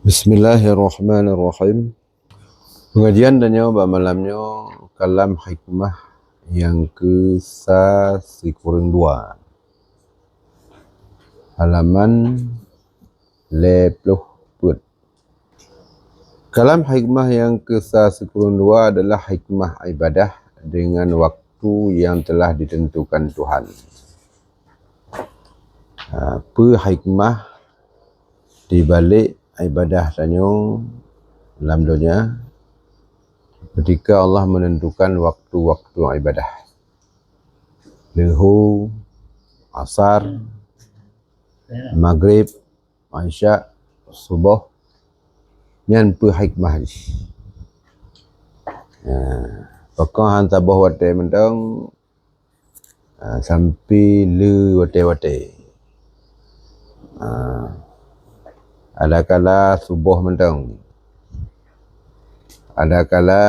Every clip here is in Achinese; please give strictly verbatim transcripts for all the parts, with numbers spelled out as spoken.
Bismillahirrahmanirrahim. Pengajian tanyoe bak malam nyoe kalam hikmah nyang keu sa sikureueng dua. Halaman lhèe ploh peuet. Kalam hikmah nyang keu sa sikureueng dua adalah hikmah ibadah dengan waktu yang telah ditentukan Tuhan. Ha, peue hikmah di balik ibadah tanyoe lam donya ketika Allah menentukan waktu-waktu ibadah? Leuhô, asar, maghrib, isya, suboh. Nyan peue hikmah jih? Ha, pakon han saboh watèe mantong, ha, sampai le watèe-watèe. Ha, adakala suboh mantong, adakala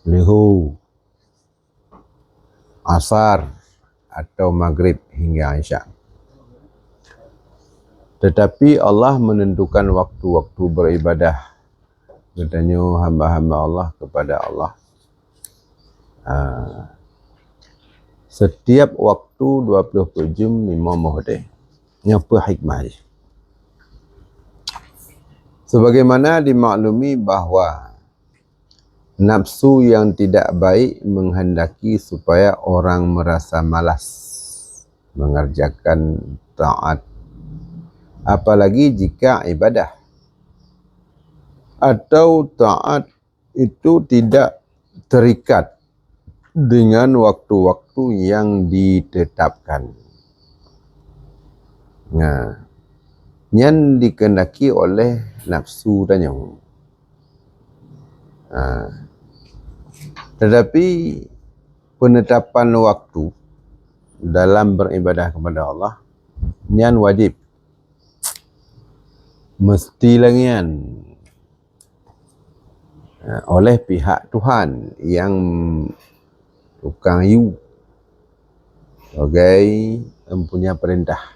leuhô, asar, atau maghrib hingga isya. Tetapi Allah menentukan waktu-waktu beribadah geutanyoe hamba-hamba Allah kepada Allah. Ah, setiap waktu dua puluh empat jam lima boh watèe. Nyoe peue hikmah jih? Sebagaimana dimaklumi bahwa nafsu yang tidak baik menghendaki supaya orang merasa malas mengerjakan taat, apalagi jika ibadah atau taat itu tidak terikat dengan waktu-waktu yang ditetapkan. Nah, nyan dikehendaki oleh nafsu tanyoe. Ha. Tetapi penetapan waktu dalam beribadah kepada Allah nyan wajib, mesti lagèe nyan, ha, oleh pihak Tuhan yang tukang yue sebagai empunya perintah.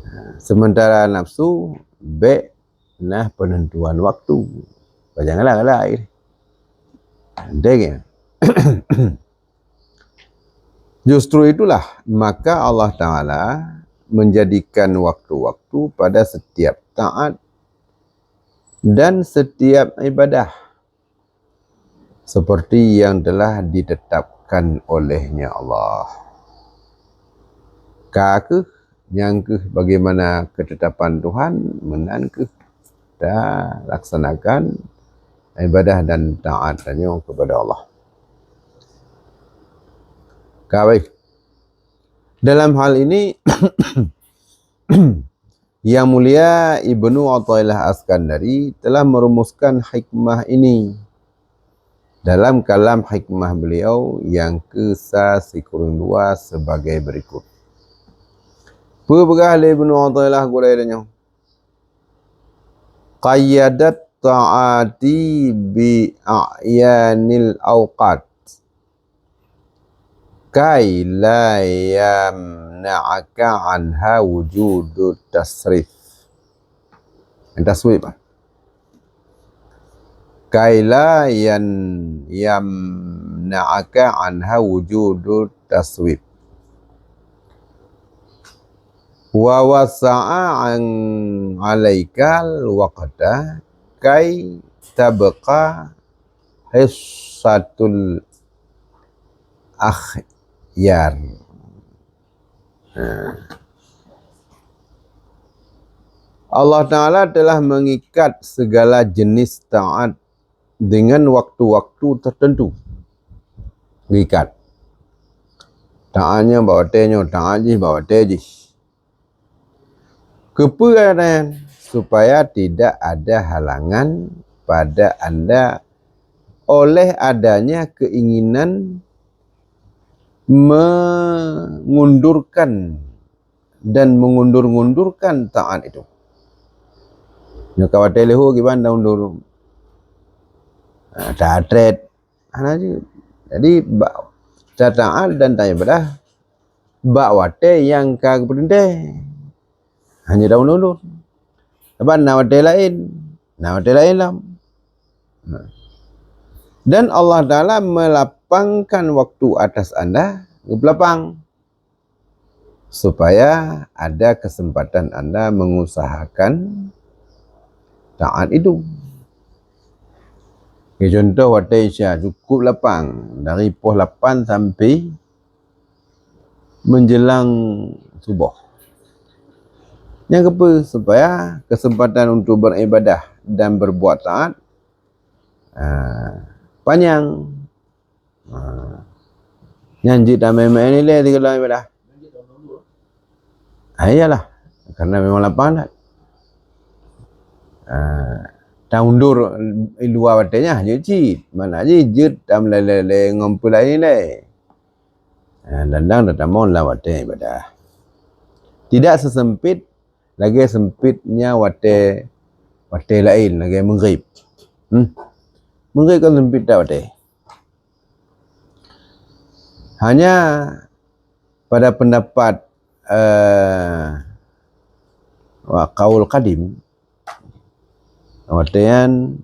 Ha, sementara nafsu bèk na penentuan waktu. Pajan galak-galak. Deng ya. Justru itulah maka Allah Ta'ala menjadikan waktu-waktu pada setiap taat dan setiap ibadah seperti yang telah ditetapkan oleh-Nya Allah. Ka kheueh, nyang kheueh bagaimana ketetapan Tuhan, meunan kheueh talaksanakan ibadah dan taat tanyoe kepada Allah. Ka baik. Dalam hal ini, Yang Mulia Ibnu Athaillah Askandari telah merumuskan hikmah ini dalam kalam hikmah beliau yang keusa sikureueng dua sebagai berikut. Peue peugah lé Ibnu Athaillah gurèe nyoe? Qayyadat ta'ati bi a'yanil awqat. Kai la yamna'aka anha wujudu tasrif. Taswib. Kai la yan-, yamna'aka anha wujudu taswib. Wa wasa'a an 'alaikal waqta kai tabqa hissatul akhyar. Ha. Allah Ta'ala telah mengikat segala jenis taat dengan waktu-waktu tertentu. Geuikat. Taat nyoe bak watèe nyoe, taat jih bak watèe jih. Keupeue nyan? Supaya tidak ada halangan pada anda oleh adanya keinginan mengundurkan dan mengundur-ngundurkan taat itu. Nyoe ka watèe leuhô kiban taundur. Ha, tatrét. Hana jeuet. Jadi, bak, tataat dan taibadah bak watèe nyang ka geupeurintèh. Hana taundur-undur. Sabab na watée laén, na watée laén lom. Dan Allah Taala melapangkan waktu atas anda, geupeulapang, supaya ada kesempatan anda mengusahakan taat itu. Ya, contoh watée Isya cukup lapang, dari poh lapan sampai menjelang suboh. Nyang keupeue, supaya kesempatan untuk beribadah dan berbuat taat, ah, panyang. Ah. Nyan jeuet tamé-mé nilai sigohlom ibadah. Ah, iyalah, karena memang lapang that. Ah, taundur i luwa watée nyan jeuet cit. Mana jih jeuet tam lé-lé ngon peulai nilai. Ah, dan dang tatamong lam watée ibadah. Tidak sesempit lagée sempitnya watée, watée laén lagée Maghrib. Hmm. Maghrib kan sempit that watée. Hanya pada pendapat, eh, wa-, kaul kadim, watée nyan,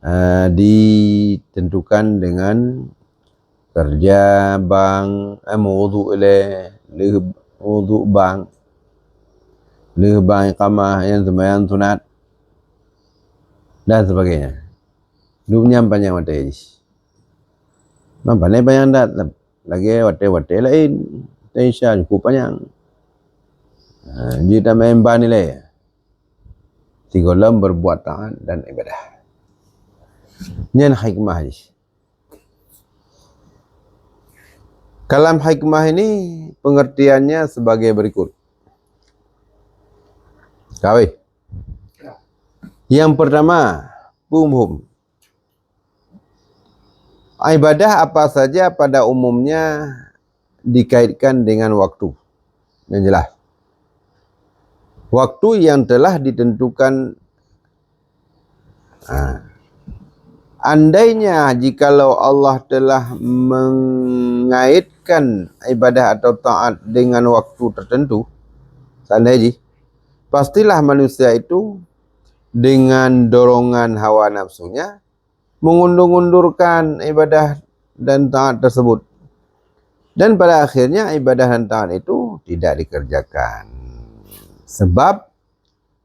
eh, ditentukan dengan kerja bang, eh, meuwudhu ilée, lheueh wudhu bang, lheueh bang iqamah, nyan seumayang sunat, dan sebagainya. Dup nyan panyang watée jih. Meupané panyang that, lagée watée-watée laén. Watée Isya cukup panyang. Ha, jeuet tamé ban ilée. Sigohlom berbuat taat dan ibadah. Nyan hikmah jih. Kalam hikmah ini pengertiannya sebagai berikut. Kawé. Yang pertama, peue muphom. Ibadah apa saja pada umumnya dikaitkan dengan waktu. Yang jelas. Waktu yang telah ditentukan. Ha. Andainya jikalau Allah telah mengaitkan ibadah atau taat dengan waktu tertentu, seandai jih, pastilah manusia itu dengan dorongan hawa nafsunya mengundurkan ibadah dan taat tersebut. Dan pada akhirnya ibadah dan taat itu tidak dikerjakan. Sebab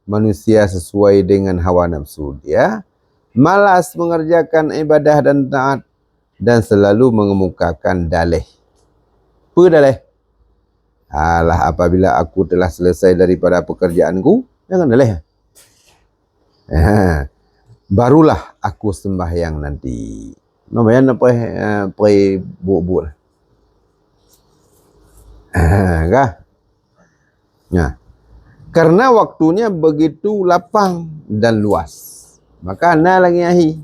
manusia sesuai dengan hawa nafsu dia, malas mengerjakan ibadah dan taat dan selalu mengemukakan dalih. Peue dalih? Alah, apabila aku telah selesai daripada pekerjaanku, jangan dalih. Ha, barulah aku sembahyang nanti. Lumayan apa, eh, preh buet-buet. Ha, kah? Nah, karena waktunya begitu lapang dan luas, maka na lagée ahi.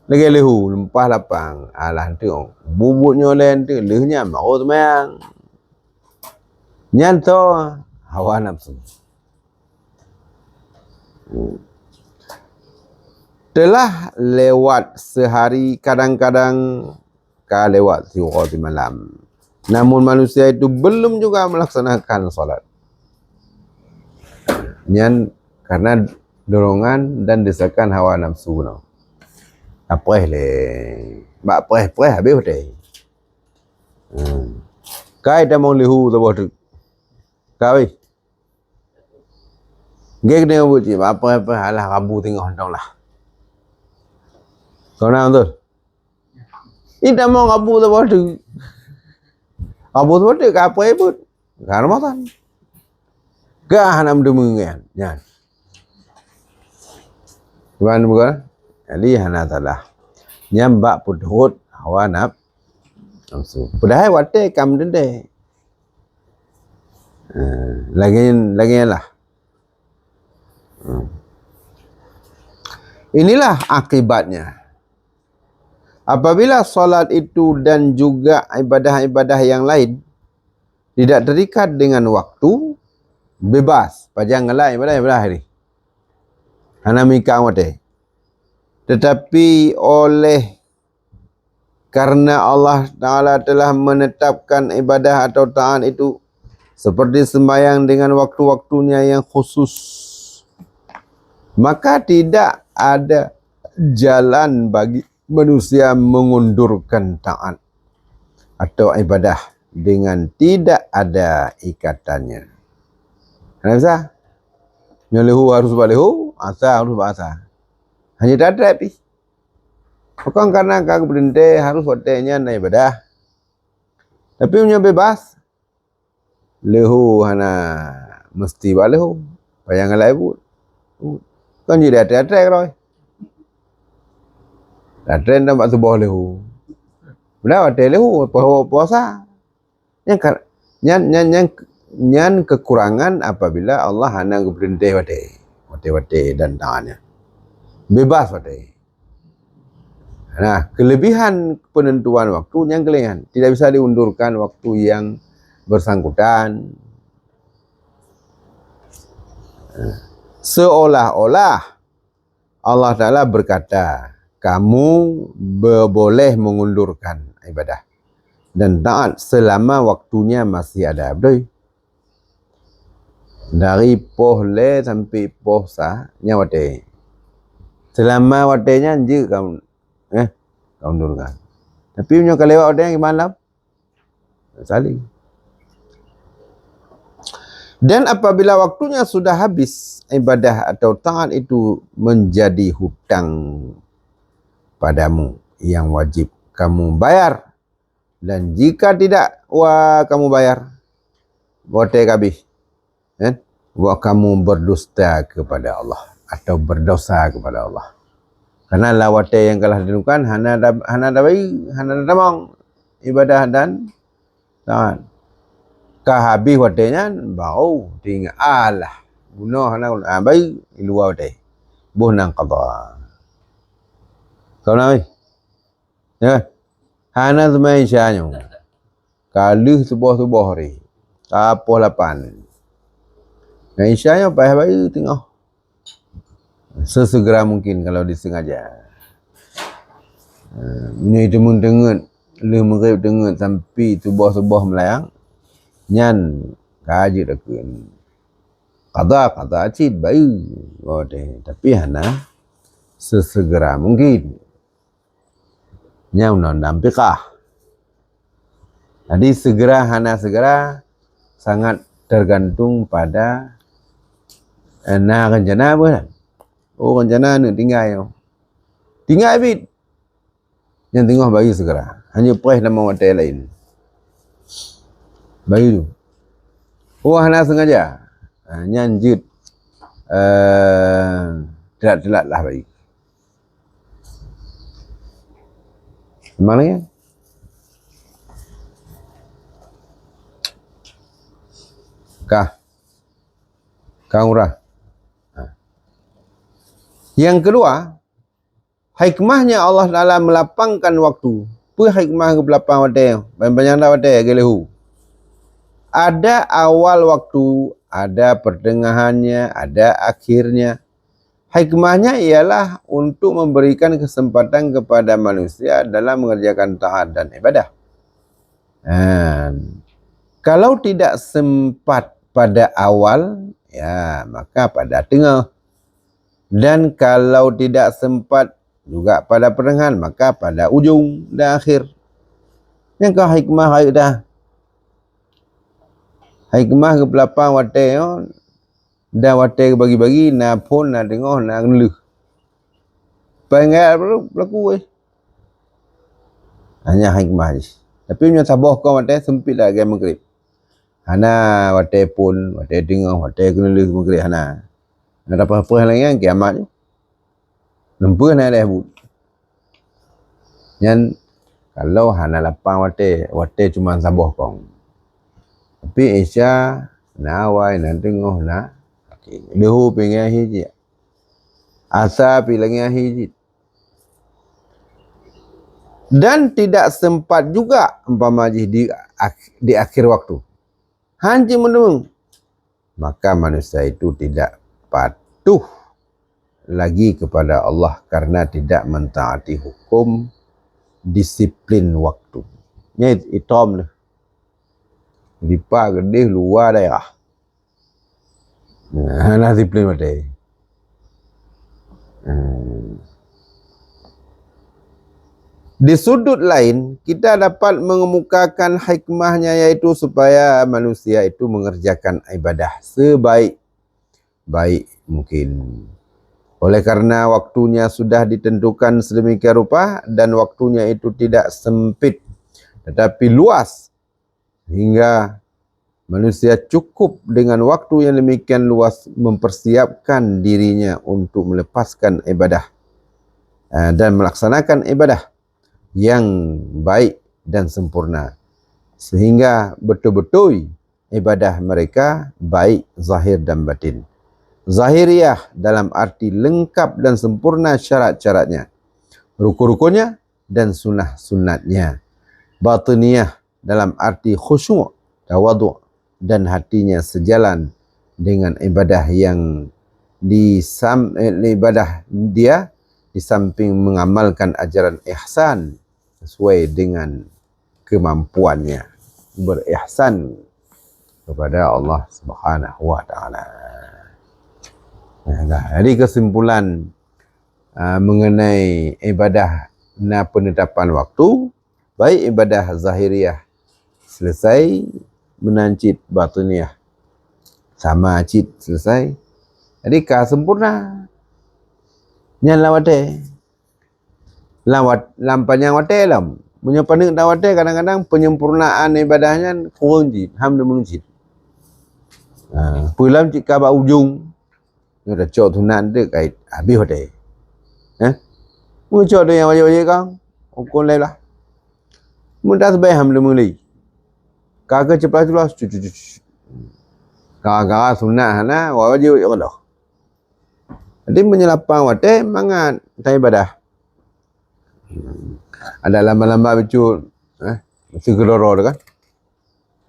Lagée leuhu, lumpah lapang. Alah, tu, buet-buet nyoe lé tu, leuh nyan, mau seumayang. Nyan tu hawa nafsu. Telah lewat sehari, kadang-kadang ka lewat siuroe simalam. Namun manusia itu belum juga melaksanakan salat. Nyan karena dorongan dan desakan hawa nafsu nyoe. Apreh lé. Bak preh-preh habéh watée. Hmm. Kai tamong leuhu saboh teuk. Kawé. Gek deungon buet cit, apa-apa, alah, rabu teungoh tong lah. Kau na beutôi? Ih, tamong rabu saboh teuk. Rabu saboh teuk ka apa buet? Ka Ramadan. Ka hana meudeungoe nyan. Nyan. Cuman bukan? Jadi hana salah. Nyan bak peuturot hawa naf-, nafsu. Padahai watée ka meudedeh. Eh, lagée, lagée lah. Hmm. Inilah akibatnya. Apabila salat itu dan juga ibadah-ibadah yang lain tidak terikat dengan waktu, bebas, pajan galak ibadah-ibadah hari. Hana meuikat watée. Tetapi oleh karena Allah Taala telah menetapkan ibadah atau taat itu seperti sembahyang dengan waktu-waktunya yang khusus. Maka tidak ada jalan bagi manusia mengundurkan taat atau ibadah dengan tidak ada ikatannya. Kenapa? Nyoe leuhô harus bak leuhô, asa harus bak asa. Hanya tatreb pih. Bukan karena ka geupeurintah harus watée nyan na ibadah. Tapi meunyoe bebas, leuhô hana meusti bak leuhô. Payah ngalai buet. Kan jadi atrée-atrée keudroe. Atrée dan bak tuboh leuhô. Beuna watée leuhô, pu-, puasa. Nyan ka-, nyan, nyan, nyan, nyan kekurangan apabila Allah hana geupeurintah watée. Watée-watée dan taatnya. Bebas watée. Nah, kelebihan penentuan waktu nyang keulengan. Tidak bisa diundurkan waktu yang bersangkutan. Seolah-olah Allah Ta'ala berkata, "Kamu be-, boleh mengundurkan ibadah dan taat selama waktunya masih ada." Betul? Dari poh lhée sampai poh sa, nyan watée. Selama watée nyan jeuet kamu, eh, kamu undurkan. Tapi meunyoe ka lewat watée nyan, gimana? Saling. Dan apabila waktunya sudah habis, ibadah atau taat itu menjadi hutang padamu yang wajib kamu bayar. Dan jika tidak, wa kamu bayar, watée ka habéh, kan? Wa kamu berdusta kepada Allah atau berdosa kepada Allah. Karena lam watée nyang ka lheueh ditentukan hana da-, hana tabayeue, hana tatamong ibadah dan taat. Ka habéh watée nyan, baru teuingat, alah, bunoe hana, ah, bayeue di luwa watée. Boh nan qadha. Kau na, weh? Ya. Hana seumayang Isya nyoe. Ka lheueh suboh-suboh hari. Ka poh lapan. Ngon Isya nyoe payah bayeue teungoh. Sesegera mungkin kalau disengaja. Eh, meunyoe teuma teungeut, lheueh Maghrib teungeut sampai suboh-suboh meulayang, nyan ka jeuet takheun. Qadha, qadha cit bayeue. Oh, deh. Tapi hana sesegera mungkin. Nyan undang-undang fiqah. Jadi, segera hana segera sangat tergantung pada, eh, na rencana apa kan? Oh, rencana aneuk tinggai nyoe. Tinggai bit. Nyang teungoh bayeue segera. Hanya preh lam watée laén. Bayeue tu. Oh, hana sengaja. Ha, nyan jeuet, eh, telat-telat lah bayeue. Mana ya? Kah? Kang Urah. Ha. Yang kedua, hikmahnya Allah Ta'ala melapangkan waktu. Peue hikmah geupeulapang watée? Banyak-banyak dah watée, geuleuhu. Ada awal waktu, ada pertengahannya, ada akhirnya. Hikmahnya ialah untuk memberikan kesempatan kepada manusia dalam mengerjakan taat dan ibadah. Dan kalau tidak sempat pada awal, ya, maka pada tengah. Dan kalau tidak sempat juga pada pertengahan, maka pada ujung dan akhir. Nyang ka hikmah ayat dah. Hikmah geupeulapang watée nyoe, dan watée geubagi-bagi, na phon, na teungoh, na lheueh. Peungeut peulaku, eh. Hanya hikmah jih. Tapi meunyoe saboh kong watée seumpit lagée Maghrib. Hana watée phon, watée teungoh, watée keuneulheueh Maghrib hana. Na tapeugah-peugah lagée nyan kiamat nyoe. Leumpah na deh buet. Nyan kalau hana lapang watée, watée cuma saboh kong. Tapi Isya na awai, na teungoh, na akhé. Leuhô pih ngon akhé jih. Asa pih lagée akhé jih. Dan tidak sempat juga umpama jih di ak-, di akhir waktu. Hanci meudeungoe. Maka manusia itu tidak patuh lagi kepada Allah karena tidak mentaati hukum disiplin waktu. Nyan itom lé. Dipa geudeh luwa daerah. Nah, hana disiplin watée. Di sudut lain, kita dapat mengemukakan hikmahnya, yaitu supaya manusia itu mengerjakan ibadah sebaik-baik mungkin. Oleh karena waktunya sudah ditentukan sedemikian rupa dan waktunya itu tidak sempit tetapi luas, hingga manusia cukup dengan waktu yang demikian luas mempersiapkan dirinya untuk melepaskan ibadah, eh, dan melaksanakan ibadah yang baik dan sempurna, sehingga betul-betul ibadah mereka baik zahir dan batin. Zahiriyah dalam arti lengkap dan sempurna syarat-syaratnya, rukun-rukunnya, dan sunnah-sunnahnya. Batiniyah dalam arti khusyuk, tawaduk, dan hatinya sejalan dengan ibadah yang disam-, eh, ibadah dia di samping mengamalkan ajaran ihsan sesuai dengan kemampuannya, berihsan kepada Allah Subhanahu wa Taala. Nah, jadi kesimpulan, ah, mengenai ibadah na penetapan waktu, baik ibadah zahiriyah selesai, meunan cit batiniyah sama cit selesai. Jadi ka sempurna. Nyan lam watée. Lam wat-, lam panyang watée lom. Meunyoe paneuk lam watée, kadang-kadang penyempurnaan ibadah nyan kureueng cit, ham deungon cit. Ha, peue lom cit ka bak ujong. Nyoe tacok sunat teuk kait habéh watée. Hah? Meucok tu nyang wajéb-wajéb kang, rukun lhée blaih. Meutasbih ham leumeuli. Ka keu ceplah-ceplah, cu, cu, cu, cu. Gara-gara sunat hana, wajéb-wajéb keudroe. Jadi meunyoe lapang watée mangat taibadah. Ada lamba-lamba bacut, eh, meusti keudroe-droe tu kan.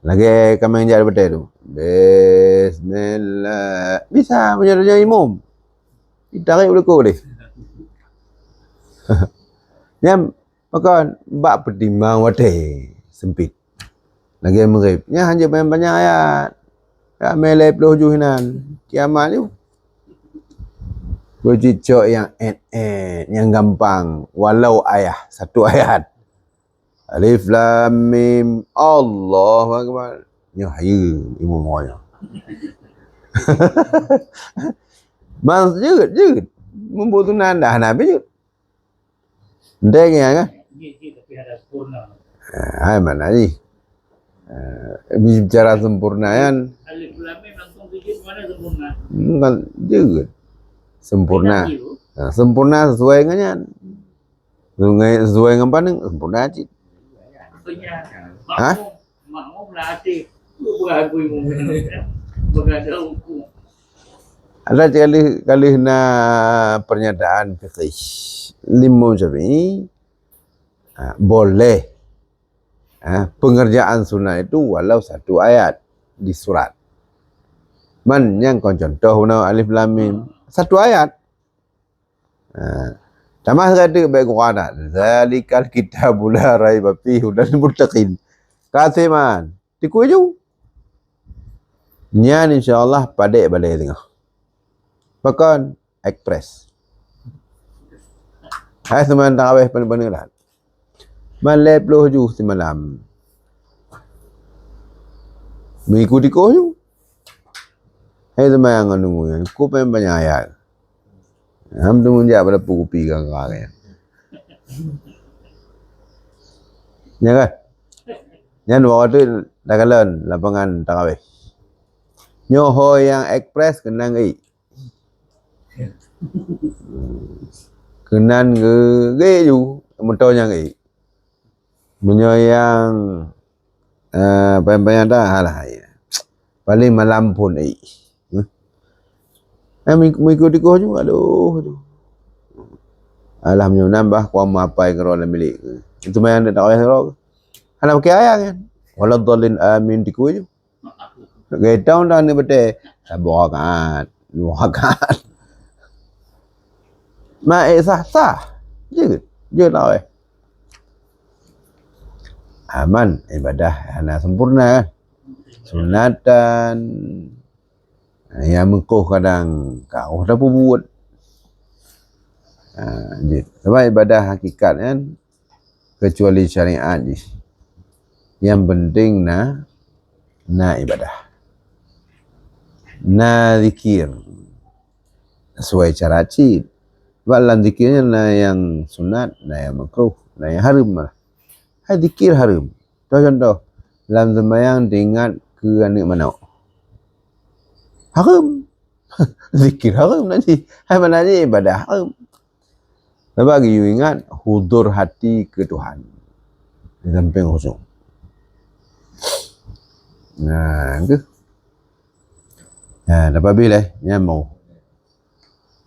Lagée kaméng jak di batée tu. Bismillah. Bisa meunyoe tanyoe imum. Ditarék beuleuko deh. Nyan, maka bak peutimang watée sempit. Lagée Maghrib. Nyan hana panyang-panyang ayat. Ramé lhée ploh juh inan. Kiamat tu. Beucicok nyang ét-ét, nyang gampang. Walau ayah, satu ayat. Alif Lam Mim, Allahu Akbar. Nyoe hayeue imum nyoe. Mas jeuet, jeuet. Mumpung tu nan dah nabi jeuet. Ndai nyan kan? Ah, hai mana ni? Ah, bicara sempurna kan? Alif Lam Mim langsung sujud mana sempurna? Hmm, kan jeuet. Sempurna. Nah, sempurna sesuai dengan nyan. Sesuai, sesuai ngon paneuk, sempurna cit. Hah? Ada sekali, kali na pernyataan fikih Imam Syafi'i, ha, boleh, ha, pengerjaan sunat itu walau satu ayat di surat. Man, nyang kon contoh bunoe Alif Lam Mim, satu ayat. Ha. Tamah sigoe teuk bak Quran, "Zalikal kitabu la raiba fihi hudal muttaqin." Ka seman, tikui ju. Nyan insya Allah padek balée teungoh. Pakon? Express. Hai seman tarawih paneuk-paneuk lah. Man lhée ploh ju simalam. Meuiku tikoh ju. Hai seumbahyang ngon nunggu nyan, ku péng panyang ayat. Ham tu meunjak pada pukupi kang-kang nyan. Nya kan? Nyan waktu takalon lapangan tarawih. Nyoe ho nyang express keunan geuék. Keunan geu-, geuék ju, moto nyang geuék. Meunyoe nyang, eh, panyang-panyang dah, alah, ya. Paling malam phon ék. Hah? Eh, meuiku-iku tikoh ju, aduh, aduh. Alah, meunyoe nambah kuah mapai keudroe lam bilék. Itu mah nyang tarawih keudroe. Hana pakai ayat kan? Waladhdallin amin tikoh ju. Geutong dah ni beutôi. Saboh rakaat, dua rakaat. Ma, eh, sah, sah. Jeuet, jeuet lah, weh. Aman, ibadah hana sempurna, kan? Sunatan. Nyang meukoh kadang ka roh tapeubuet. Ha, jeuet. Sebab ibadah hakikat kan kecuali syariat jih. Yang penting na na ibadah. Na zikir sesuai cara cit. Sebab lam zikir nyan na yang sunat, na yang makruh, na yang haram malah. Hai zikir haram. Contoh-contoh, lam sembahyang teuingat keu aneuk manok. Haram. Zikir haram nanti. Hai mana ni ibadah haram. Sebab geuyue ingat huzur hati keu Tuhan. Di samping khusyuk. Nah, tu. Nah, dapat habis leh. Nyambung.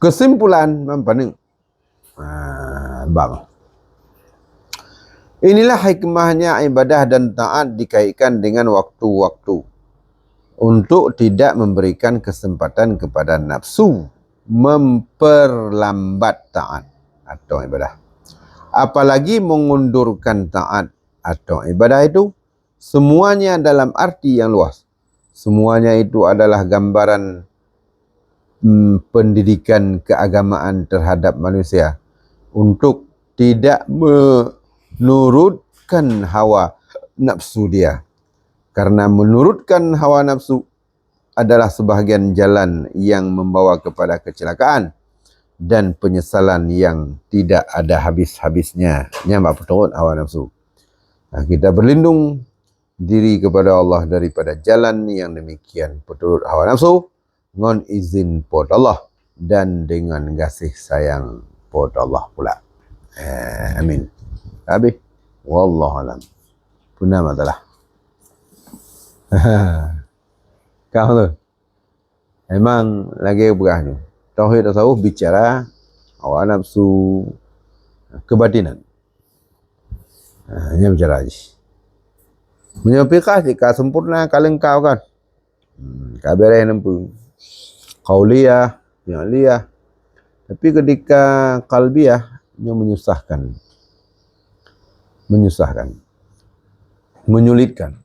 Kesimpulan, mam paneuk. Ah, bang. Inilah hikmahnya ibadah dan taat dikaitkan dengan waktu-waktu, untuk tidak memberikan kesempatan kepada nafsu memperlambat taat atau ibadah, apalagi mengundurkan taat atau ibadah itu. Semuanya dalam arti yang luas. Semuanya itu adalah gambaran, mm, pendidikan keagamaan terhadap manusia untuk tidak menurutkan hawa nafsu dia. Karena menurutkan hawa nafsu adalah sebahagian jalan yang membawa kepada kecelakaan dan penyesalan yang tidak ada habis-habisnya. Nyan bak peuturot hawa nafsu. Nah, kita berlindung diri kepada Allah daripada jalan yang demikian, peuturot hawa nafsu, ngon izin Po teu Allah dan dengan gaséh sayang Po teu Allah pula. Eh, amin. Habis. Wallahu alam. Peue na masalah? Ka tu. Memang lagèe peugah nyoe. Tauhid tasawuf bicara hawa nafsu, kebatinan. Ha, nyan bicara jih. Meunyoe fiqah cit ka sempurna, ka leungkap kan. Hmm, ka beres nempeue. Qauliyah, fi'liyah. Tapi ketika qalbiyah, nyoe menyusahkan. Menyusahkan. Menyulitkan.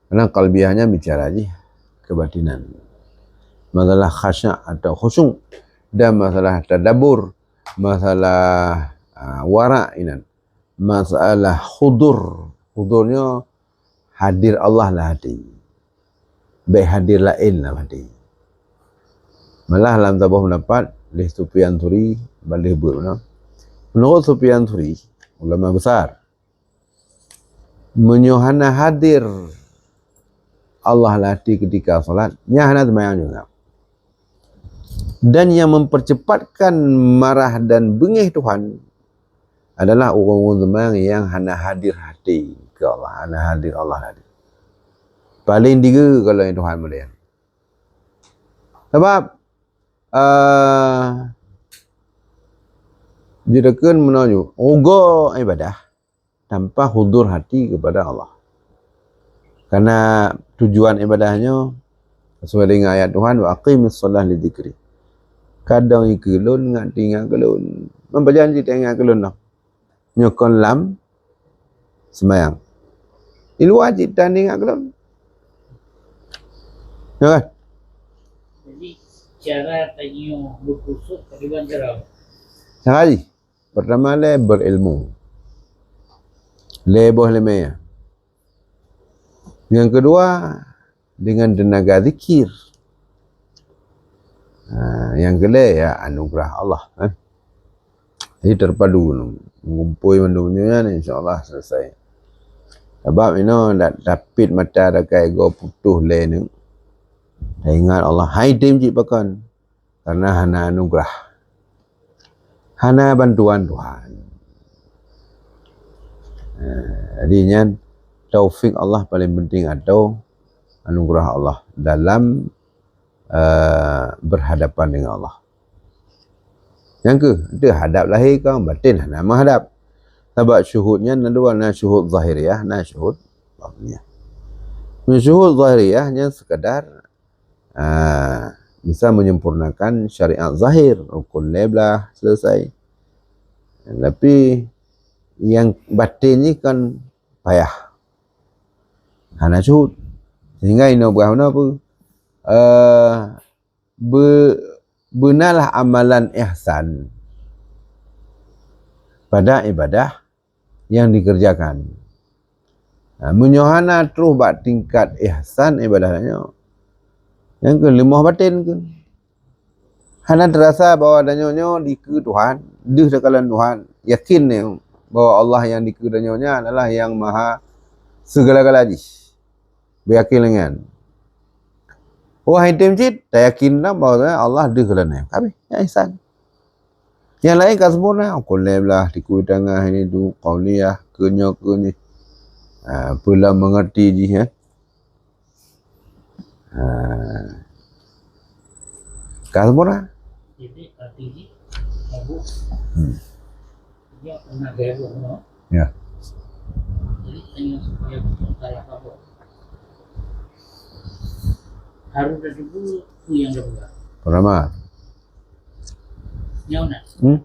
Karena qalbiyah nyan bicara jih kebatinan. Masalah khasya' atau khusyuk dan masalah tadabbur, masalah, ah, wara' inan. Masalah hudur. Hudur nyoe hadir Allah lam hati. Bèk hadir laén lam hati. Malah lam saboh pendapat, lé Sufyan Tsauri, ban lé beuet meunan. Menurut Sufyan Tsauri, ulama besar, meunyoe hana hadir Allah lam hati ketika salat, nyan hana seumayang juga. Dan yang mempercepatkan marah dan beungéh Tuhan adalah ureueng-ureueng seumayang nyang hana hadir hati keu Allah, hana hadir Allah tadi. Paléng digeue kalau Tuhan mulia. Sabab, eh, jideukeuen meunoe nyoe, rugoe ibadah tanpa hudur hati kepada Allah. Karena tujuan ibadah nyoe sesuai dengan ayat Tuhan, "Wa aqimis shalah li dzikri." Kadang ikeu lôn ngat teuingat keu lôn. Meunyoe pajan cit teuingat keu lôn noh. Nyoe kon lam seumayang. Di luwa cit tan ingat keu lôn. Ya kan? Jadi, cara tanyoe beukhusyuk ka dua cara. Cara jih. Pertama lé berilmu. Lé boh leumé. Yang kedua, dengan tenaga zikir. Ha, yang keulhèe ya anugerah Allah, eh. Jadi terpadu, mengumpul mandum nyan, insya Allah selesai. Sabab inoe dak tapit mata dakai go putôh lé neuk. Taingat Allah, hai tem cit pakon. Karena hana anugerah. Hana bantuan Tuhan. Eh, jadi nyan taufik Allah paling penting atau anugerah Allah dalam, eh, berhadapan dengan Allah. Nyang keu, teu hadap lahé kan, batin hana meuhadap. Sabab syuhud nyan na dua, na syuhud zahiriyah, na syuhud batiniyah. Syuhud zahiriyah nyan sekadar Ah, bisa menyempurnakan syariat zahir, rukun lhèe blah selesai. Tapi yang batin ni kan payah. Hana syuhud. Sehingga inoe peugah meunoe apa? Eh, be-, beunalah amalan ihsan. pada ibadah yang dikerjakan. Nah, meunyoe hana troh bak tingkat ihsan ibadah nyoe, nyang keuh leumoh baten keuh. Hana teurasa bahwa tanyoe nyoe dikeue Tuhan, deuh takalon Tuhan. Yakin nyoe bahwa Allah nyang dikeue tanyoe nyan adalah nyang maha segala-gala jih. Beuyakin lé nyan. Wah, item cit, tayakin lam bahwa Allah deuh kalon nyan. Habis, nyan ihsan. Nyang laén ka sempurna, ukeue lhèe blah, dikeue tangah, ini tu, qauliyah, keunyoe, keunyoe. Ha, peue lom mengerti jih, eh. Ha. Ka sempurna. Jadi, arti jih, mabuk. Hmm. Dia pernah gaya bunuh. Ya. Jadi, hanya supaya kita salah apa? Harus ada dulu tu yang dah buat. Pertama. Nyawa nak? Hmm?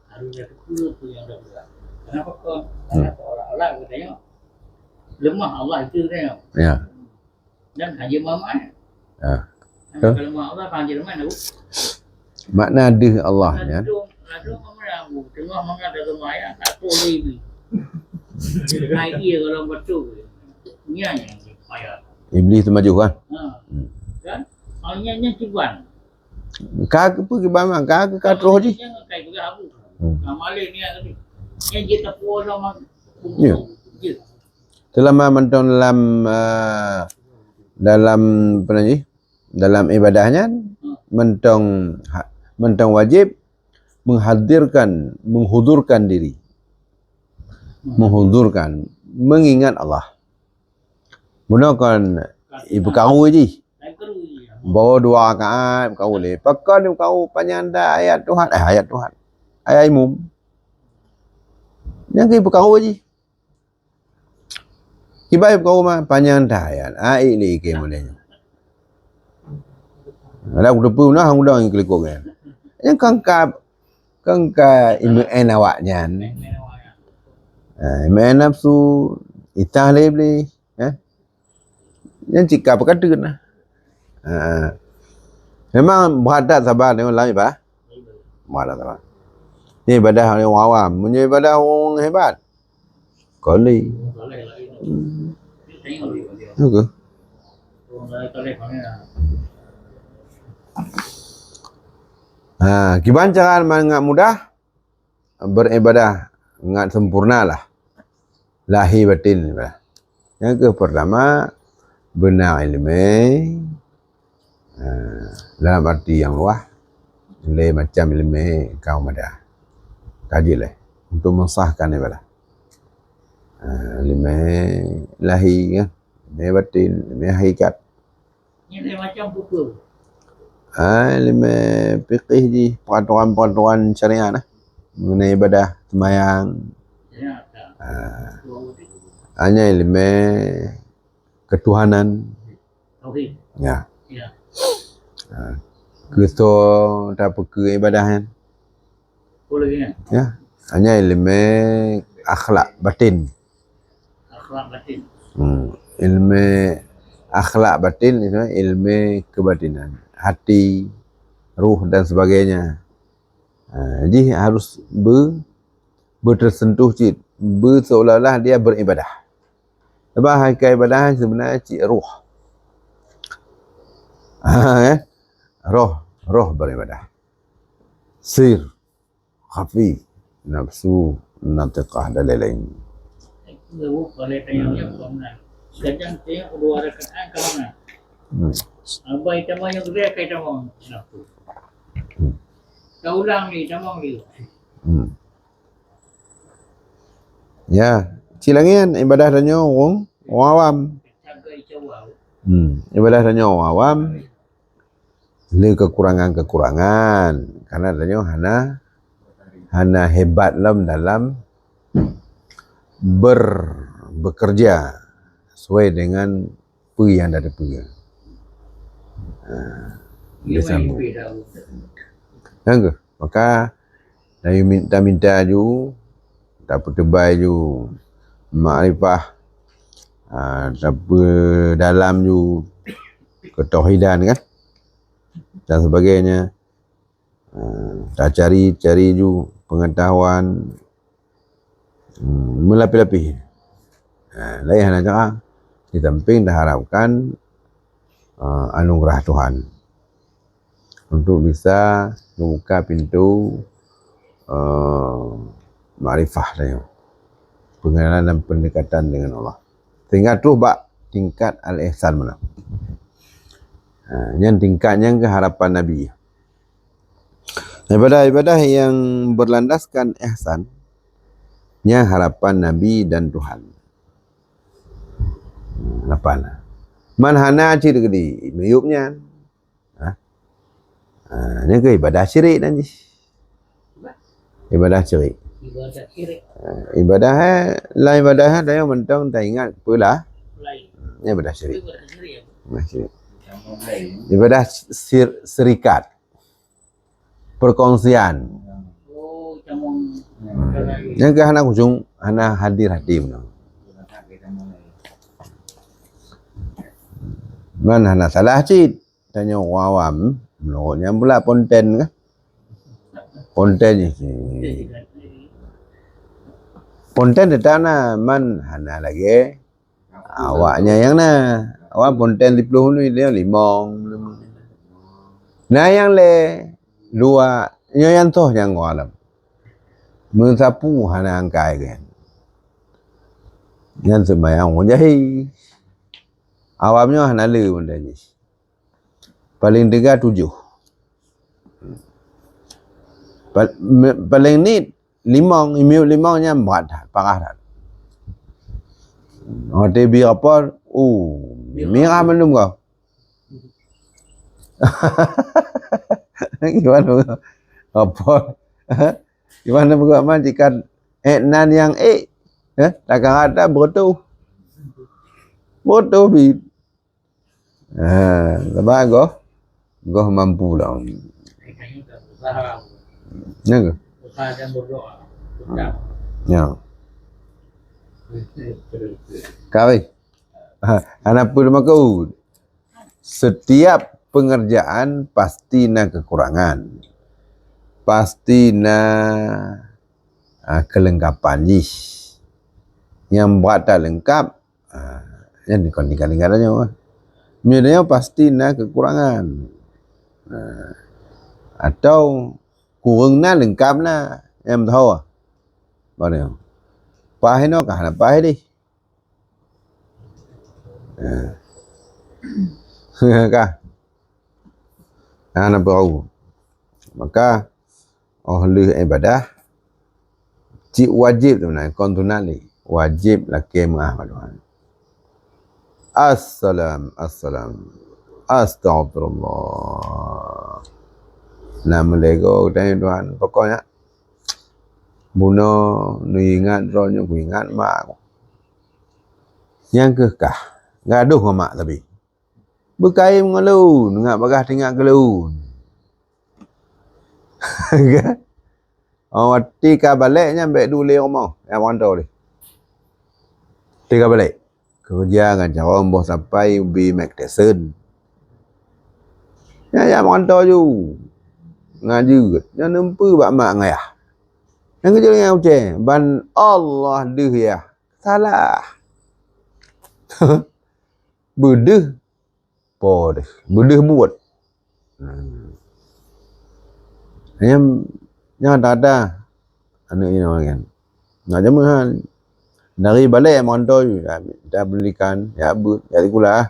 Harus ada dulu tu yang dah buat. Kenapa kau? Hmm. Kenapa orang-orang katanya lemah Allah itu katanya? Ya. Dan hanya mamat. Ya. Kalau lemah Allah, hanya lemah tu. Makna deuh Allah nyan. Langsung, langsung kamu dah, tengah mangat dah sembahyang, tak boleh ni. Hai dia kalau betul. Nya yang payah. Iblis tu maju kan? Ha. Hmm. Kan? Hanya nya kiban. Ka ke apa kiban, ka ke ka troh jih. Jangan kai pegang aku. Hmm. Nah, malin ni tadi. Yang dia tak puas sama. Ya. Dia. Selama mantong dalam, ah, dalam apa nama jih? Dalam ibadah nyan, mantong ha-, mantong wajib menghadirkan, menghudurkan diri. Menghudurkan, mengingat Allah. Bunoe kon ipeukaru jih. Bawa dua rakaat, peukaru lé. Pakon peukaru panyang dah ayat Tuhan, eh, ayat Tuhan. Ayat imum. Nyang keu peukaru jih. Kiban peukaru mah panyang dah ayat. Ah, ik lé ikém ulèe nyoe. Ada aku teupeu nah, aku dong iklikok kan. Nyang kangkab, kangkab imeu'en awak nyan. Ha, imeu'en nafsu, itah lé Iblis, ha? Nyan cit ka peukateun nah. Ha. Memang brat that saban nyoe lam ibadah. Brat that saban. Ni ibadah ureueng awam. Meunyoe ibadah ureueng hebat, kali. Hmm. Oke. Ha, kiban cara mangat mudah? Beribadah ngat sempurnalah lahé batin. Nyang keu pertama, beuna ileumèe, eh, dalam arti nyang luwah, lhèe macam ileumèe ka meudeh. Ka jeuet lé untuk mensahkan ibadah. Eh, ileumèe lahé, kan? Ileumèe batin, ileumèe hakikat. Nyan lhèe macam peue-peue? Ah, ileumèe fikih jih, peraturan-peraturan syariat lah. Mengenai ibadah, sembahyang. Ya, ya. Ah. Hanya ileumèe ketuhanan. Tauhid. Ya. Ya. Ah. Keu soe tapeukeue ibadah nyan? Boleh, ya. Ya. Hanya ileumèe akhlak batin. Akhlak batin. Hmm. Ileumèe akhlak batin itu ileumèe kebatinan, hati, ruh dan sebagainya. Ha, jih harus be-, betersentuh cit, be-, seolah-olah dia beribadah. Sebab hakikat ibadah sebenarnya cit roh. Ha, eh? Roh, roh beribadah. Sir, khafi, nafsu, natiqah dan lain-lain. Lalu, kalau tanya dia, hmm, kadang tengok dua rakaat kamu nak. Hmm. Abai tamah yang gede, kai tamah. Hmm. Kau ulang ni, tamah ni. Hmm. Ya, cit lagèe nyan ibadah tanyoe ureueng, ureueng awam. Hmm, ibadah tanyoe ureueng awam. Le kekurangan-kekurangan, karena tanyoe hana, hana hebat lom dalam ber-, bekerja sesuai dengan peue nyang na teupeue. Ha, disambung. Nyang keuh, maka taminta-minta ju, tapeuteubai ju makrifah, ha, tapeudalam ju ketauhidan kan, dan sebagainya. Ha, tacari-cari ju pengetahuan, Hmm, meulapéh-lapéh. Ha, laén hana cara. Di samping taharapkan, eh, anugerah Tuhan untuk bisa membuka pintu, eh, makrifah tadi, pengenalan dan pendekatan dengan Allah. Sehingga terus bak tingkat al-ihsan mana. Ha, nyan tingkat nyang keu harapan Nabi. Ibadah-ibadah yang berlandaskan ihsan, nyan harapan Nabi dan Tuhan. Harapan. Man hana cit keudi miyup nyan. Ha? Ha, nyan keuh ibadah syirik nan jih. Ibadah syirik. Ibadah syirik. Ha, ibadah, eh, laén ibadah, eh, tanyoe mantong taingat peue lah. Laén. Nyan ibadah syirik. Ibadah syirik, ya? Ibadah syirik. Ibadah sir-, syirikat. Perkongsian. Oh, tamong. Hmm. Nyan keuh hana khusyuk, hana hadir hati meunan. Man hana salah cit. Tanyoe ureueng awam, meunurot nyan pula ponten kah? Ponten nyan. Ponten teutap na, man hana lagèe awaknyan nyang na. Awak ponten siplôh menit, dia limong. Na nyang lé dua, nyoe nyang toh nyang ureueng awam. Meusapeue hana angkai keuh. Nyan seumayang ureueng jahé. Awam nyoe hana le ponten jih. Paléng teuga tujoh. Pa-, me-, paléng nit limong, imiyup limong nyan brat that, parah that. Watèe bi rapor, oh, mirah mandum goh. Gimana? Rapor. Gimana peugot man jika ék nan nyang ék? Eh, takang rata beutôi. Beutôi bi. Ha, sabab goh, goh mampu lom. Nyan keuh? Ya. Ka wéh. Ha, hana peue teumakot. Setiap pengerjaan pasti na kekurangan. Pasti na, ah, kelengkapan jih. Nyang brat that leungkap, ah, nyan kon tingkat-tingkat tanyoe. Meunyoe tanyoe pasti na kekurangan. Ah, atau kureueng na leungkap na, nyang meutuha. Baru nyoe. Paih inoe ka hana paih deh. Ha. Ka. Hana peurau. Maka, óh lheueh ibadah, cit wajéb sebenarnya, kon sunat lé. Wajéb lakèe meu'ah bak Tuhan. Assalam, assalam. Astaghfirullah. Na meulego geutanyoe Tuhan, pokoknya bunoe neuingat droeneuh, kuingat mak. Nyang keuh kah, gadoh ngon mak tapi. Beukayém ngon lôn, ngat bagaih teuingat keu lôn. Kan? Oh, watèe ka balek nyan bèk duek lé rumoh, jak meuranto deh. Watèe ka balek, keureuja ngon carông boh sapai ubé Mike Tyson. Nyan jak meuranto ju. Ngat jeuet, nyan neumpeue bak mak ngon ayah. Nyang keujeuet nyan ucèe, ban Allah deuh yah. Salah. Beudeuh po deh, beudeuh buet. Hmm. Nyan, nyan ata-ata aneuk inong nyan. Nak jameun han. Dari balek mantoi, ya, ya pendidikan, ya beuet, ya sikula.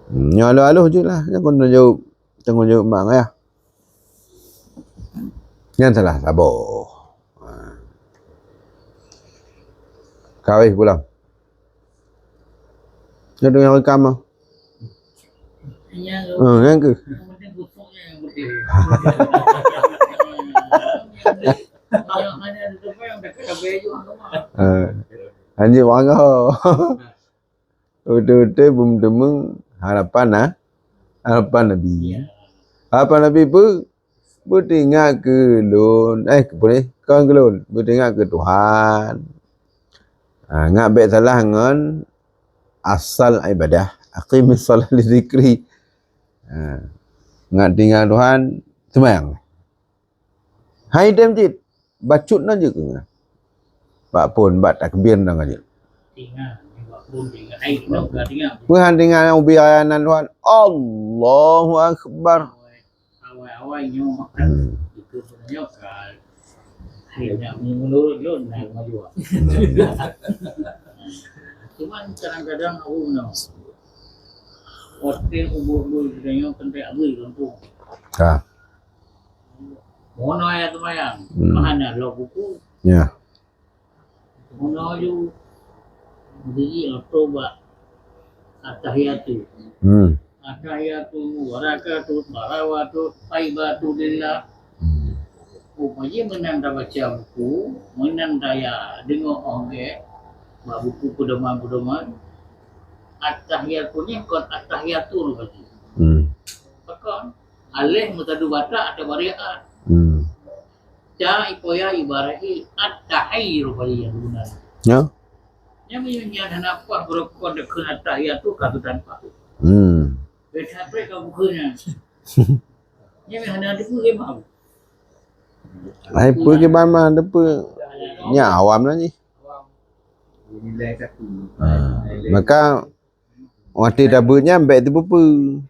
Hmm, nyoe aloh-aloh je lah, nyan kon tanggung jaweueb, tanggung jaweueb mak ayah. Nyan salah saboh. Ha. Ka wéh pulang. Nyoe deungoe rekam ah. Iya, Ha, nyan keuh. Yang penting busuknya yang penting. Ha. Anjing wangoh. Beutôi-beutôi beuteumeung harapan na, harapan Nabi. Ya. Harapan Nabi peue? Beuteuingat keu lôn, eh, peue, kon keu lôn, beuteuingat keu Tuhan. Ha, ngat bèk salah ngon asal ibadah. Aqimis shalah li dzikri. Ha, ngat teuingat Tuhan, seumayang. Hai dem cit, bacut nan jeuet keu ngat. Bak phon, bak takbir nang ka jeuet. Tinggai, bak phon tinggai. Ai, nyoe ka tinggai. Peue han tinggai nyang ubé ayanan Tuhan. Allahu Akbar. Awai-awai nyoe makan. Hmm. Itu sebenarnya ka, akhirnya menurut lôn, nah, kemajuan. Hmm. Cuman kadang-kadang aku menang. Hotel ubur-ubur kita nyoe kan tak abri kampung. Ha. Mono ya semayang. Hmm. Mahana lo buku. Ya. Meunoe ju, jijak oto bak atahiyatu. Hmm. Atahiyatu, barakatu, salawatu, thaibatu lillah. Hmm. Umpama jih meunan tabaca buku, meunan taya deungoe óh gét bak buku peudoman-peudoman, atahiyatu nyan kon atahiyatu lom bagi. Hmm. Pakon? Aleh meutadu batak atau bariat. Hmm. Ca ipoya ibarat jih at-tahiyyu bagi nyang guna. Ya. Nyang meunyoe nyan hana paih beurukon deukheun at-tahiyatu ka geutanpa. Hmm. Beda ka buku nyan. Nyang hana deukheun ke mau. Hai peue ke ban mah deukheun. Nya awam lah jih. Nilai satu. Ha. Maka watèe tabeuet nyan bèk teupeu-peu.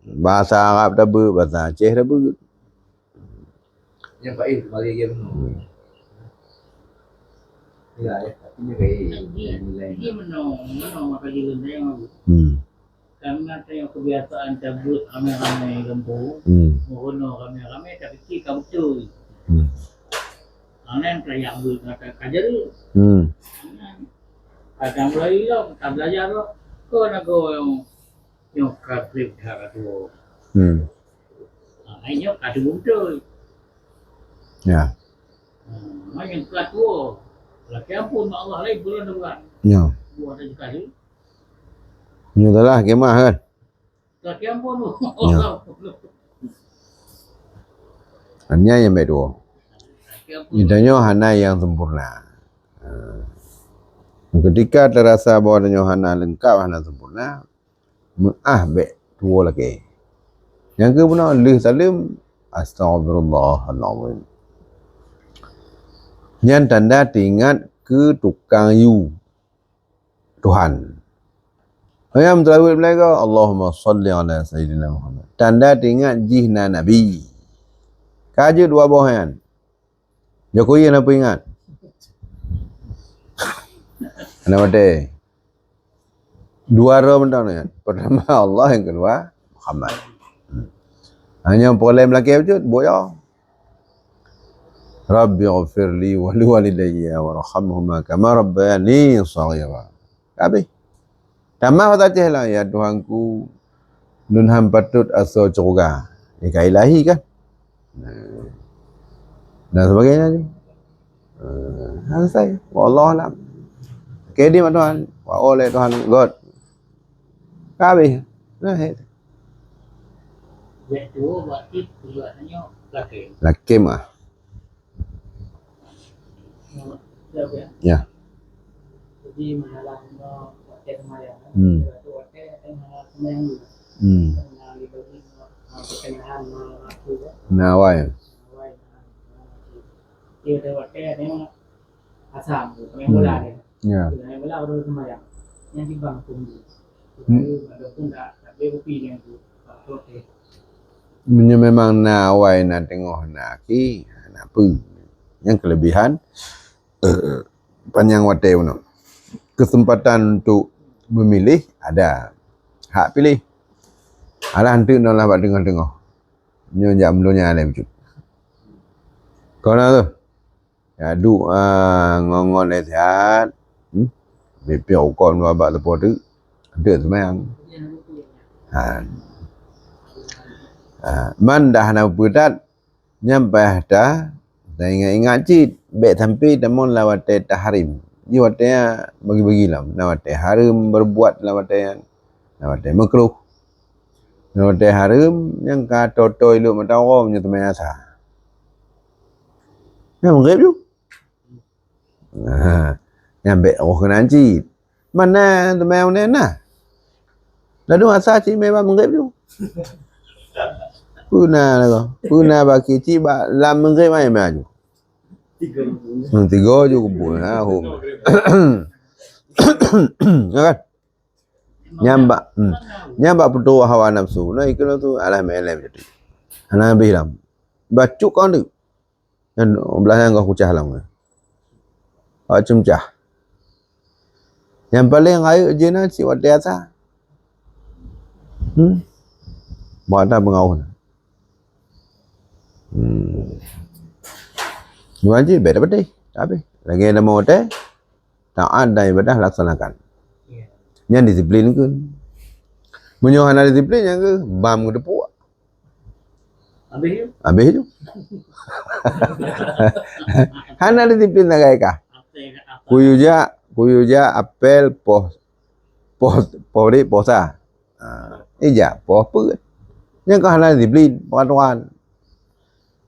Bahasa Arab tabeuet, bahasa Aceh tabeuet. Yang baik kembali dia benar. Hmm. Ya, ya, tapi dia baik. Nilai. Dia menang, menang maka dia lenteng. Hmm. Karena tengok kebiasaan tabeuet ramai-ramai kampung, hmm, meurunoe ramai-ramai, tapi ka beutôi. Hmm. Anang teuyak beuet kata kajeut. Hmm. Kadang mulai lom, ka belajar lom. Kau nak kau yang Nyoe ka trép that ka tuwoe. Hmm. Ha, ai nyoe ka tuwoe beutôi. Ya. Ha, nyoe ka tuwoe. Lakèe ampôn bak Allah laén peue lôn buat. Ya. Buat saja kali. Nyoe salah keumah kan? Lakèe ampôn. Ya. Hanya nyang bèk tuwoe. Lakèe ampôn. Intat nyoe hana nyang sempurna. Ha. Ketika terasa bahwa nyoe hana leungkap, hana sempurna, meu'ah bèk tuwoe lakèe. Nyang keu bunoe lheueh saleuem, "Astaghfirullahalazim." Nyan tanda teuingat keu tukang yue Tuhan. Nyang meuteurawet meulaga, "Allahumma shalli ala Sayyidina Muhammad." Tanda teuingat jih na Nabi. Ka jeuet dua boh nyan. Jokowi hana peuingat. Hana watèe. Dua droe mantong nyan. Pertama Allah, yang kedua Muhammad. Hmm. Hanya polem lakèe bacut, boya. Rabbi ghfirli wa liwalidayya warhamhuma kama rabbayani shaghira. Habis. Tamah basa Aceh lah, "Ya Tuhanku, lôn han patôt asoe syeuruga." Ya, ka ilahi kan? Nah. Dan sebagainya tu. Ah, selesai. Wallahu a'lam. Oke, di Tuhan. Wa oleh Tuhan. God. Ka habis. Nah, he. Bèk tuwoe berarti tujuannya lakèe. Lakèe mah. Ya. Jadi, masalah nyoe watèe seumayang, kan? Hmm. Watèe, watèe, eh, masalah seumayang dulu. Hmm. Nah, di bagi nyoe, ah, pertengahan malam waktu, kan? Nah, awai. Awai, nah, nah, jadi, watèe, watèe, ada yang asam, main bola dia. Ya. Main bola baru seumayang. Yang di bang tunggu. Hmm. Supaya walaupun tak, tak boleh kopi dengan tu. Tak protes. Meunyoe memang na awai, na teungoh, na akhé, na peue. Nyang kelebihan, eh, panyang watèe bunoe. Kesempatan untuk memilih ada. Hak pilih. Alah, enteuk noe lah bak teungoh-teungoh. Nyoe jak meundonya lé bacut. Kau na tu? Ya, duek, ah, ngon-ngon lé sihat. Hmm? Piôh-piôh ukoe dua bak teupeu teuk. Enteuk seumayang. Ha. Ha, man dah na peue that, nyan payah ta, taingat-ingat cit. Bèk sampai tamong lam watèe tahrim. Di watèe bagi-bagi lom. Na watèe hareuem berbuat lam watèe nyan. Na watèe makruh. Na watèe hareuem, nyang ka toe-toe ilok mata uroe meunyoe teumanyong asa. Nyan maghrib ju. Ha, nyan bèk roh keunan cit. Mana teumanyong nyan na? Ladôm asa cit mé bak maghrib ju. Peue na lagoe? Peue na bak cit bak lam maghrib ai mé aju. Hmm, tiga je kubu, ha, hom. Ya kan? Nyan bak, hmm. Nyan bak peutuwoe hawa nafsu. Nah, ikeu tu alah melem jadi. Hana habéh lam. Bacut kon tu. Nyan belah nyan goh kucah lam. Awak cemcah. Nyang paleng rayeuk jih na cit watèe asa. Hmm. Bak ata peungaroh na. Hmm. Nyoe jih bèk tapeutéh. Tapi lagèe na watèe, taat dan ibadah laksanakan. Ya. Nyan disiplin keu. Meunyoe hana disiplin, nyan keuh bam geuteupuek. Habéh tu. Habéh tu. Hana disiplin sagai kah? Apa yang, apa? Kuyue jak, kuyue jak apel poh, poh, poh ri, poh sa. Ha, ijak poh peuet. Nyan keuh hana disiplin, peraturan.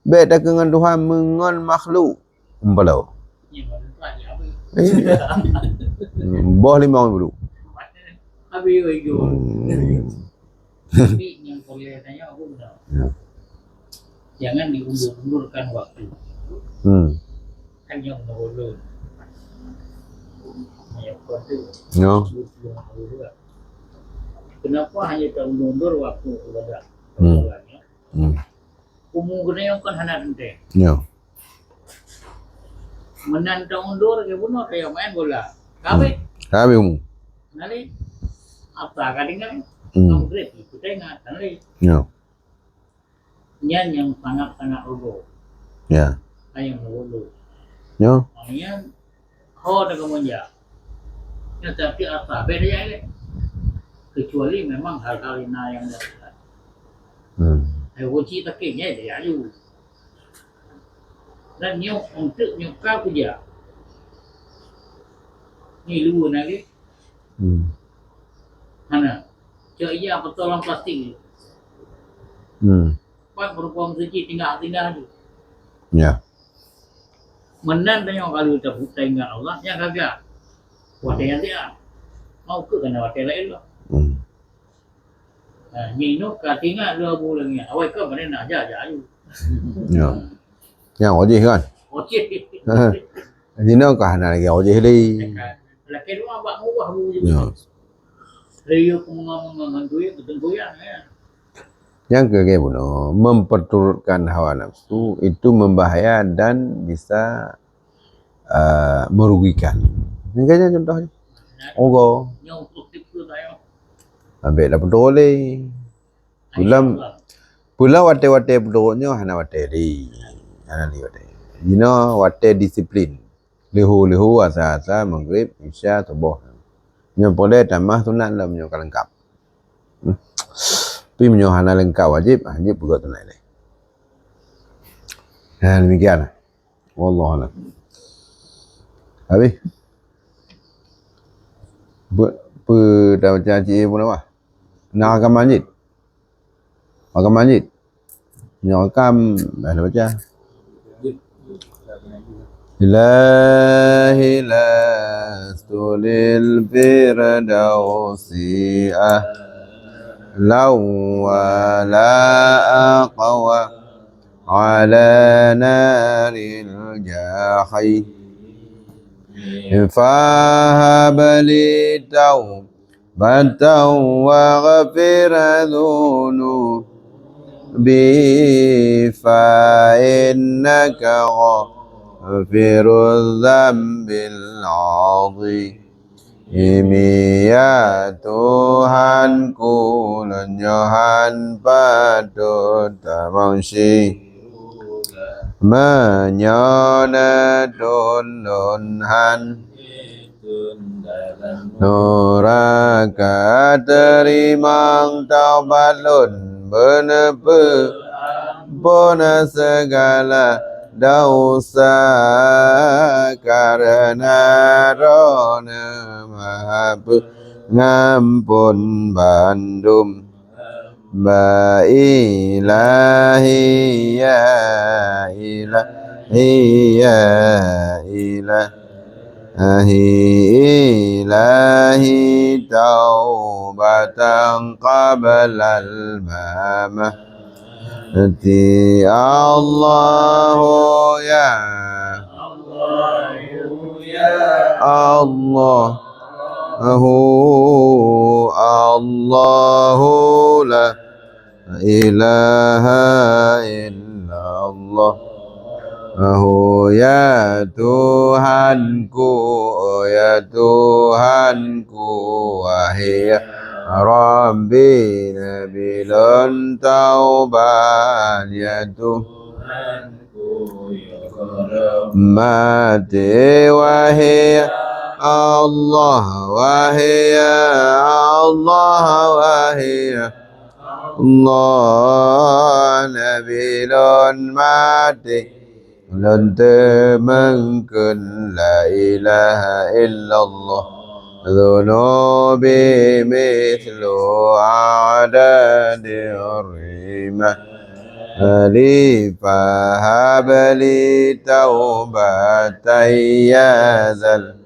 Bèk takheun ngon Tuhan meungon makhluk. Umpalo. Iya. Boh limong dulu. Habis itu. Hmm. Tapi nyang kuliah tanya aku benar. Ya. Jangan diundur-undurkan waktu. Hmm. Kan yang menurun. Yang penting. Ya. Kenapa hanya terundur-undur waktu ibadah? Hmm. Hmm. Umu geutanyoe kon hana teuntèe. Ya. Meunan taundur lagèe bunoe kaya main bola. Ka habéh. Hmm. Ka habéh umu. Nalé. Apa ka tinggai? Hmm. Maghrib, itu tengah, nalé. Ya. Nyan nyang sangat-sangat rugoe. Ya. Nyang rugoe. Ya. Makanya, ho dah kamoe jak. Nyan tapi asa beda ya. Kecuali memang hal-hal yang yang Hmm. Hai kunci pakai nya dia aju. Dan nyoe untuk nyoe ka kuja. Ni lu lagi. Hmm. Hana. Cok iya betul lam plastik ni. Hmm. Pak berupam suci tinggal-tinggal tu. Ya. Meunan tanyoe kalu taingat Allah, nyang gaga. Watèe nyan dia. Mau ke kena watèe lain lah. Hmm. Ha, nyoe ka tinggal dua bulan ni. Awai kau mana nak ajar aja ayu. Ya. Yang wajib kan? Wajib. Di sini kah nak lagi wajib lagi. Laki dua abak murah bu je. Ya. Lagi aku mengamang-ngamang duit, betul goyang ya. Nyang keu lagèe bunoe, memperturutkan hawa nafsu itu membahaya dan bisa, eh, merugikan. Makanya contohnya, ogo. Ambek dah betul leh. Pulang, pulang watèe-watèe betul nyoe hana watèe leh. Hana leh watèe. Jinoe watèe disiplin. Leuhô-leuhô, asa-asa, maghrib, isya, suboh. Nyoe peureulèe tamah sunat lom nyoe ka leungkap. Hmm. Tapi meunyoe hana leungkap wajéb, ha, jeuet peugöt sunat lé. Nah, demikian. Wallahu a'lam. Habis. Pe, pe, dah baca cik pun apa? Nak rakaman jih? Rakaman jih? Nyoe kam, dah baca. Ilahi lastu lil firdausi ahlan wa la aqwa ala naril jahim. Fahab li tau batan waghfir dzunubi fa innaka ghafirudz dzambil adzim. Ya Tuhanku, lôn nyoe han patôt tamong syedara. Meunyoe neutulôn han nuraka, teurimong taubat lôn, beuneupeu ampôn sigala desya, kareuna Droeneuh Maha Peungampôn bandum. Ba ilahi ya ilahi ya ilahi ilahi taubatan qablal mamati. Allahu ya Allahu, Allahu la ilaha illallah. Oh ya Tuhanku, oh ya Tuhanku, wahai ya Rabbi, Nabi lôn taubat ya Tuhan. Mati wahai Allah, wahai Allah, wahai Allah, Nabi lôn mati lôn teumeungkeun la ilaha illallah. Dzunubi mithlu adadi rimah li fahabli taubatan ya zal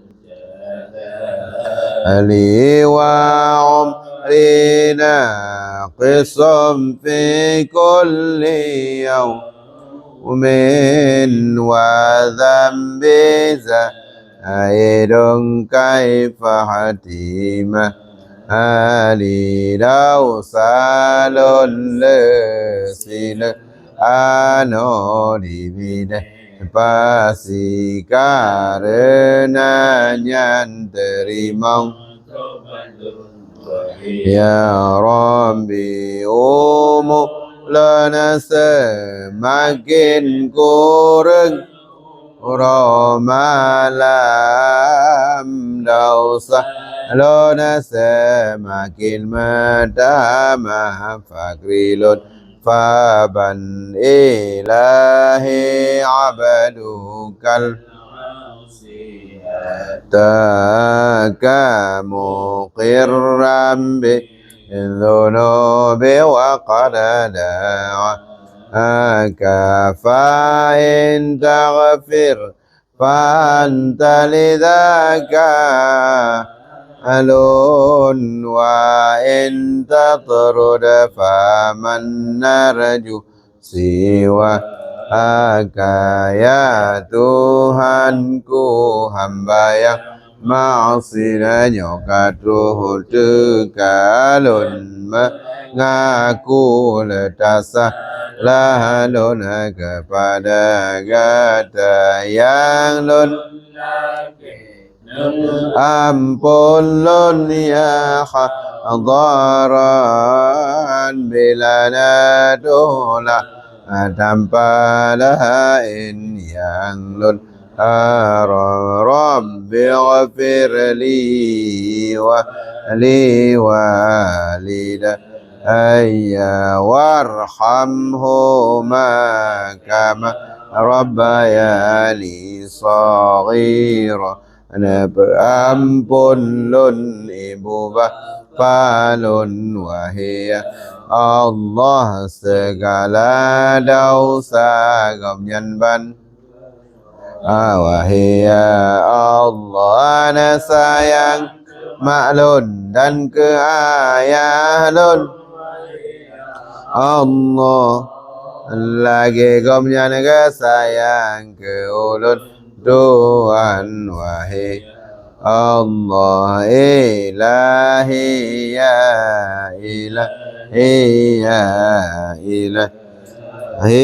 jalali wa umri naqisum fi kulli yaumin wa dzambi zaidun kaifa hatimah. Ali dausa lôn le sile anoe di bideh pasi kareuna nyan teurimong. Ya Rabbi, umu lôn seumaken kureueng, uroe malam dausa lôn seumaken meutamah, fakri lôn faban ilahi abdukal taka muqirran bi dzunubi wa qad da'aka fa in taghfir fa anta lidzaka ahlun wa in tatrud faman narju siwaka ya Tuhanku. Hamba nyang maksiat nyoe ka troh teuka lôn meungaku le tasalah lôn keupada gata nyang lôn ampôn lôn ya hadarat bila na tula tanpa laén nyang lôn harap. Rabbi ghfirli wa li walidayya warhamhuma kama rabbayani shaghira. Neupeuampôn lôn ibu bapa lôn, wahé ya Allah, sigala desya gobnyan ban. Ah, wahé ya Allah, neusayang mak lôn dan keu ayah lôn. Allah, lagée gobnyan geusayang keu ulôn. Tuhan, wahé Allah, ilahi ya ilahi ya ilahi,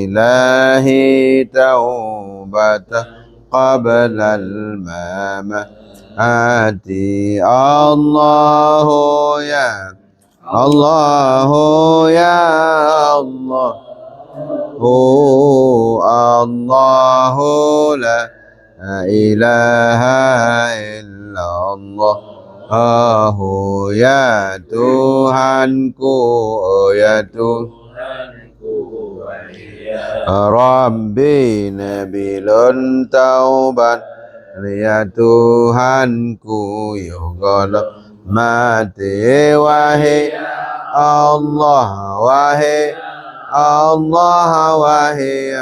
ilahi taubatan qablal mamati. Allahu ya Allahu ya Allah, hu Allahu la ilaha illallah. Ahu ya Tuhanku, oh ya Tuhan. Rabbi, Nabi lôn taubat, ya Tuhanku, yoh gohlom maté, wahé Allah, wahé Allah, wahé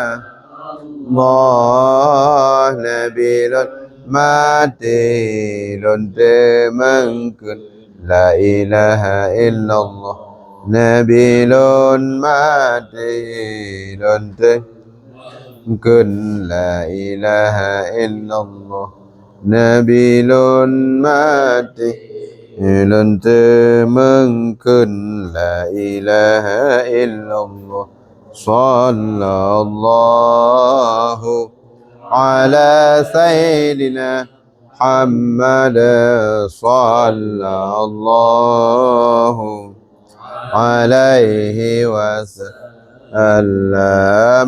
Allah, Nabi lôn maté lôn teumeungkeun la ilaha illallah. Nabi lôn maté lôn teu Kheun la ilaha illallah, Nabi lôn maté, lôn teumeung kheun la ilaha illallah. Sallallahu ala sayyidina Muhammad, sallallahu alaihi wasallam,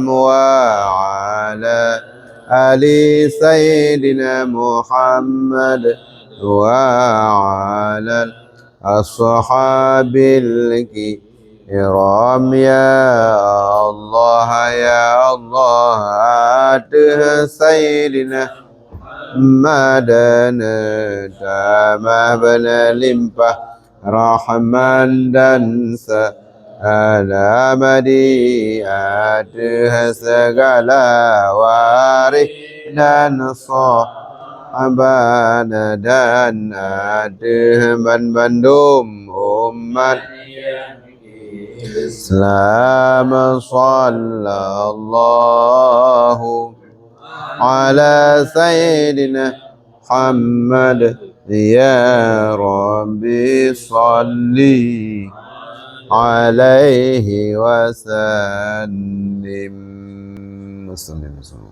wa ala ali sayyidina Muhammad, wa ala ashabil kiram. Ya Allah, ya Allah, ateueh sayyidina Muhammad tamah beulimpah rahmat dan salam di ateueh segala waréh dan sahabat dan ateueh ban bandum umat Islam. Sallallahu ala sayyidina Muhammad, ya Rabbi salli alaihi wasallim. Wasallim.